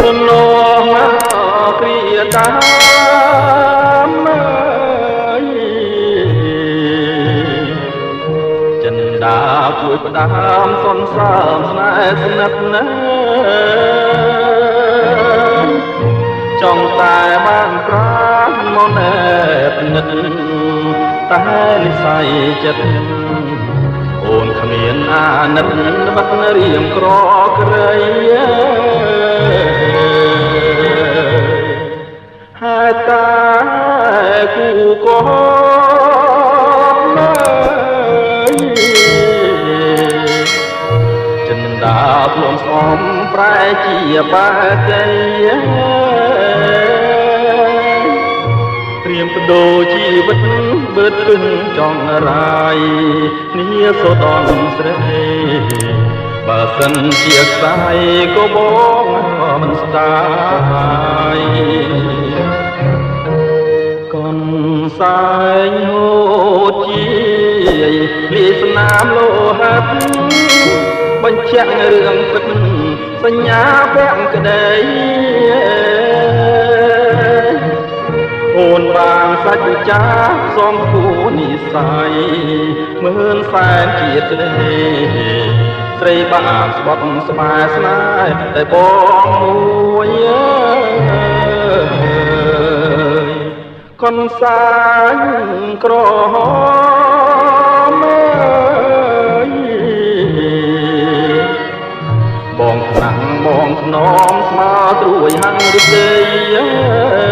រនងមកគ្រាតាមចិនដាជួយផ្ដាំសន្សើមស្នេហ៍ស្និទ្ធណា ចង់តែបានប្រាជ្ញមកណែបនិត តែនិស័យចិត្តអូនគ្មានអាណិត បាត់រៀមក្រក្រៃ ហេតុតែគូកលើយ ចិនដាខ្លួនស្អំប្រែជាបាជ័យ ត្រៀមបដូរជីវិតបឺតពឹងចង់រាយនីសូដនស្រី បើសិនជាខ្សែក៏បងមិនស្ដាយ កនសែងហូតជាលីស្នាមលោហិត បញ្ជាក់រឿងពិតសញ្ញាពាក់ក្តី អូនបានសច្ចចាសំគូនិស័យ មឿនសែនជាតិក្តី ស្រីបានស្បត់ស្បែស្នេហ៍តែបងមួយកុនសាញក្រហមអើយ បងថ្នាំងបងថ្នមស្មើត្រួយហាំងឫស្សី។